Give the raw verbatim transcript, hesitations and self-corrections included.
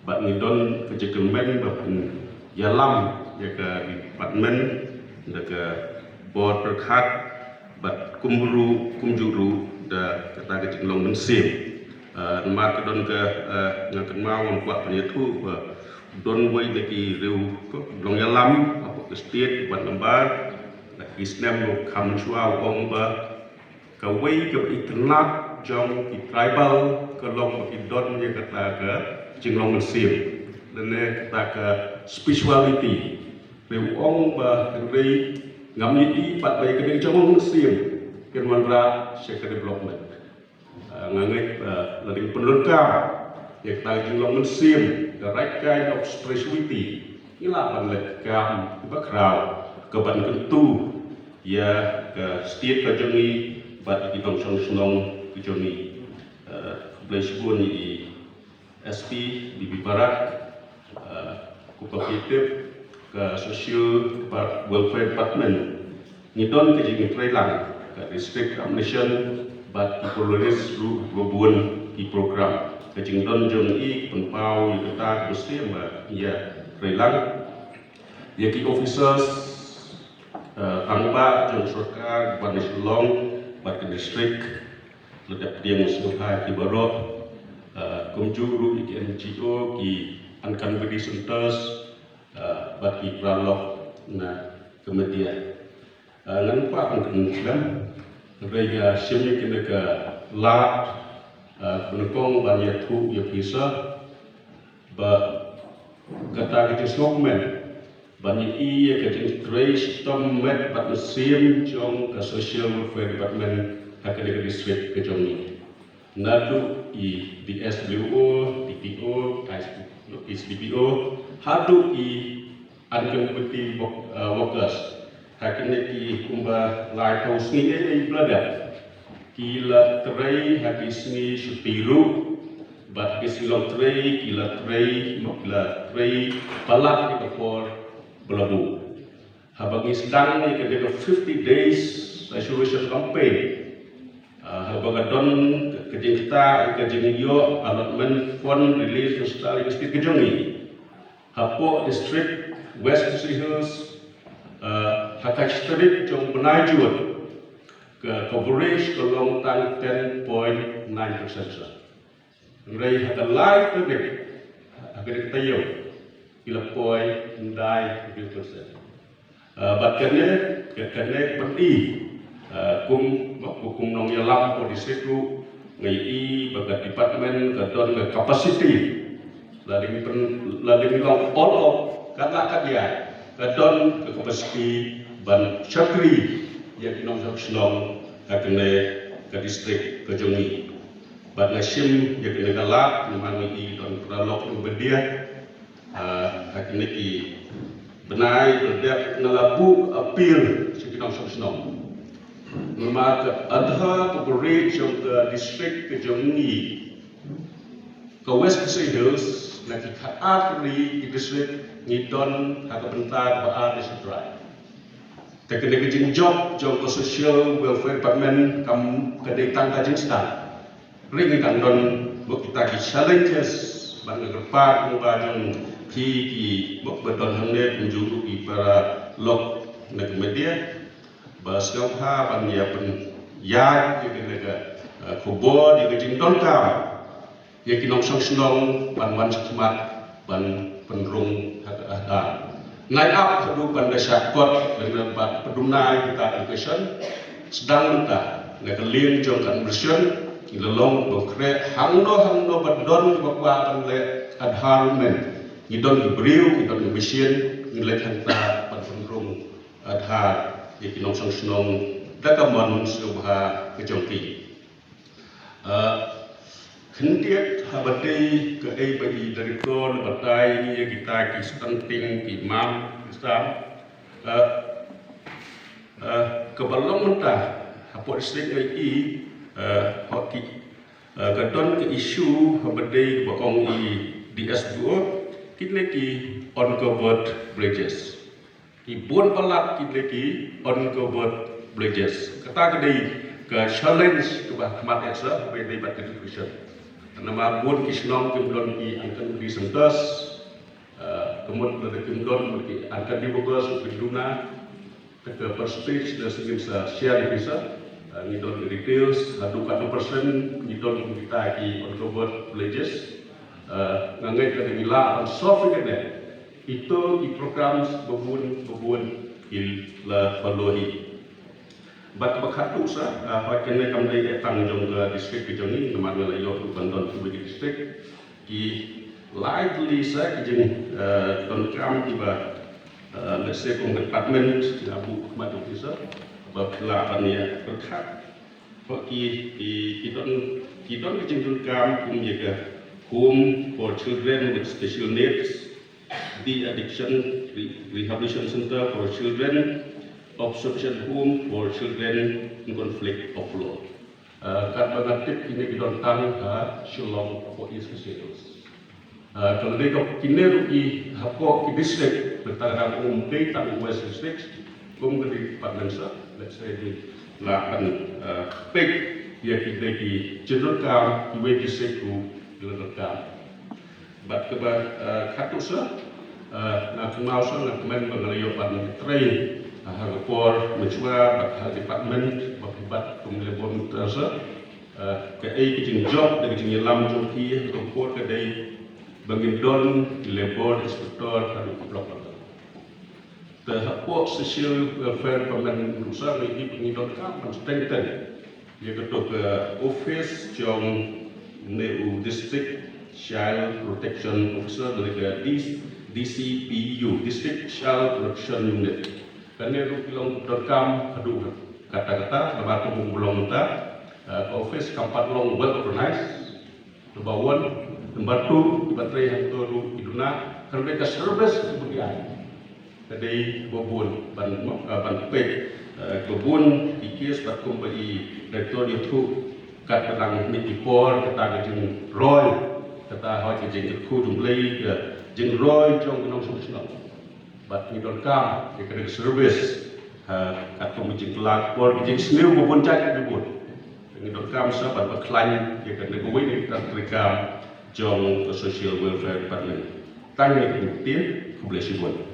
Bad ngi don ka jingkyrmen ba pynïalam ïa ka department da ka bor pyrkhat bad kumjuh ruh, kumjuh ruh da kata ka jinglong mynsiem. Eh, namar ka don ka, eh, nga kynmaw ngam kwah pynïathuh ba don wei na ki riew ka long ïalam hapoh ka state bad namar na ki snem ruh kham shuwa u ong ba kawei kaba itynnad jong ki tribal ka long ba ki don ïa kata ka jinglong mynsiem lane kata ka spirituality. Te u ong ba hynrei ngam ïohi pat ba ïa kane ka jinglong mynsiem kan wanrah sha ka development. Ah, nga ngeit ba la dang pyndonkam ïa kata ka jinglong mynsiem, the right kind of spirituality. Ngi lah ban leh kam ba khraw ka ban kyntu ïa ka state ka jong ngi bad ki nongshong shnong ka jong ngi. Eh, khublei shibun ïa i S P B B Barak, eh, ku pynitip ka Social Depart-, Welfare Department. Ngi don ka jingtreilang ka District Coordination bad ki pyrlok ruh ba bun ki program. Ka jingdon jong i pynpaw ïa kata ka mynsiem ba ïa treilang ïa ki officers, eh, rangbah jong sorkar ba na Shillong bad ka district. Lada pdiang sngewbha ki baroh, eh, kumjuh ruh ïa ki N G O, ki Anganwadi centers, eh, bad ki paralok na ka media. Eh, ngan kwah ban kren khlem, hynrei nga shim ïa kane ka lad, eh, ba nyngkong ban ïathuh ïa phi sa, ba kata ka jingsngewkmen ban ïohi ïa ka jingtrei shitom met bad mynsiem jong ka Social Welfare Department ha kane ka district ka jong ngi. Naduh i D S W O, D P O, I S D P O, haduh i Anganwadi work-, uh, workers. Ha kine ki kumba laiphew sngi ei ei ba la dep, ki la trei ha ki sngi shuti ruh, bad ha ki sngi long trei ki la trei, mok la trei palat ïa ka por ba la buh. Haba ngi sdang ïa ka dei ka fifty days resolution campaign, ah, haba ka don ka jingktah, ka jingïoh allotment fund release na Central University ka jong ngi hapoh district West Khasi Hills, ah, ha ka shi tarik jong bnai Jun, ka coverage ka long tang ten point nine percent sa. Hynrei ha ka lai tarik, ha ka tarik taïew, ki la poi khyndai percent. Ah, bad kane, ka, kane ka pyni, ah, kum, ba, kum, kum nongïalam hapoh district ruh, nga ïohi ba ka department ka don ka capacity. Lada ngi pyn, lada ngi long all out, katba kat ïa, ka don ka capacity ban shakri ïa ki nongshong shnong ha kane ka district ka jong ngi. Bad nga shim ïa kane ka lad namar ngi i don paralok ruh ba die. Ah, ha kine ki bnai ba la dep nga la buh appeal sha ki nongshong shnong. Namar ka Aadhaar coverage jong ka district ka jong ngi, ka West Khasi Hills, na ki khatar tylli ki district ngi don ha ka bynta kaba ar ne sha trai. Te kane ka jingjop jong ka Social Welfare Department kam ka dei tang ka jingsdang. Ring dang don bad kita ki challenges ban nga kyrpad kumba jong ki, ki bad ba don hangne kumjuh ruh ki paralok na ka media. Ba sngewbha ban ïa pynïaid ïa kane ka, eh, khubor ïa ka jingdonkam ïa ki nongshong shnong ban wan shakhmat ban pynrung ha ka Aadhaar. Nai ap haduh ban da shah kot lane ban pynrung nai kita application sdang mynta na ka liang jong ka administration. Ngi la long ba khreh hangno hangno ba don ba kwah ban leh Aadhaar mynta, ngi don ki briew, ngi don ki machine, ngi leit hangta ban pynrung Aadhaar ïa ki nongshong shnong da ka mon sngewbha ka jong ki. Ah, khyndiat haba dei kaei ba i director la batai ïa kita ki stunting, ki mam, ki sam. Ah, ah, kaba long mynta hapoh district ngi i, ah, hok ki, ah, ka don ka issue haba dei ba ong i D S W O, kine ki uncovered villages. Ki bun palat kine ki uncovered villages. Kata ka dei ka challenge kaba khmat ïa sa, kaba dei bad ka education. Namar bun ki shnong kim don ki Anganwadi centers, eh, ka mut lada kim don ki Anganwadi workers ki duna, te ka percentage da sngewbha sa share ïa ki sa, eh, ngi don ki details, haduh katno percent ngi don kum kita ki uncovered villages, eh, nga ngeit lada ngi lah ban solve ïa kane, ito ki programs ba bun ba bun ki la follow hi. Bad kaba khatduh sa, ah, hooid kane kam dei tang jong ka district ka jong ngi, namar nga la ïoh ruh ban don kiwei ki district. Ki lai tylli sa ki jing, eh, donkam kiba, eh, let's say kum department, nga buh khmat ïa ki sa, ba phi lah ban ïa pyrkhat. Ba ki, ki, ki don, ki don ki jingdonkam kum ïa ka home for children with special needs, de-addiction re-, rehabilitation center for children, observation home for children in conflict of law. Eh, katba nga tip kine ki don tang ha Shillong hapoh East Khasi Hills. Eh, ka la dei ka kine ruh ki hapoh ki district, bad tang ha um dei tang West District, kum ka department sa, let's say, ngi lah ban, eh, pick ïa kine ki jingdonkam kiwei ki district ruh ki la donkam. Bad kaba, eh, khatduh sa, eh, nga kynmaw sa, nga kmen ba nga la ïoh ban trei, eh, ha ka por mynshuwa bad ha department ba phi bat kum Labour Minister sa, eh, kaei ka jingjop da ka jingïalam jong phi ha ka por ka dei ba ngin don Labour Inspector haduh ka block level. Te hapoh Social Welfare Department ruh sa ngi tip ngi donkam ban strengthen ïa kato ka office jong une u District Child Protection Officer, lane ka D-, D C P U, District Child Protection Unit. Kane ruh ki long donkam haduh katta katta, namar ka long mynta, eh, ka office kam pat long well organized. Number one, number two, kiba trei hangto ruh ki duna, kane ka service kiba ki ai ka dei ba bun ban, ah, ban peit, eh, ba bun ki case bad kumba i director ïathuh, katba dang mih ki por, kata ka jingroi, kata hoi ka jingkyrkhu jong U Blei, ka jingroi jong ki nongshong shnong. Bad ngi donkam ïa kane ka service, ha, katkum ka jingkylla por, ka jingsniew ba bun jait ba bun. Ngi donkam sa ban bakhlaiñ ïa kane kawei na ki tang treikam jong ka Social Welfare Department. Tang ïa kane ka ktien, khublei shibun.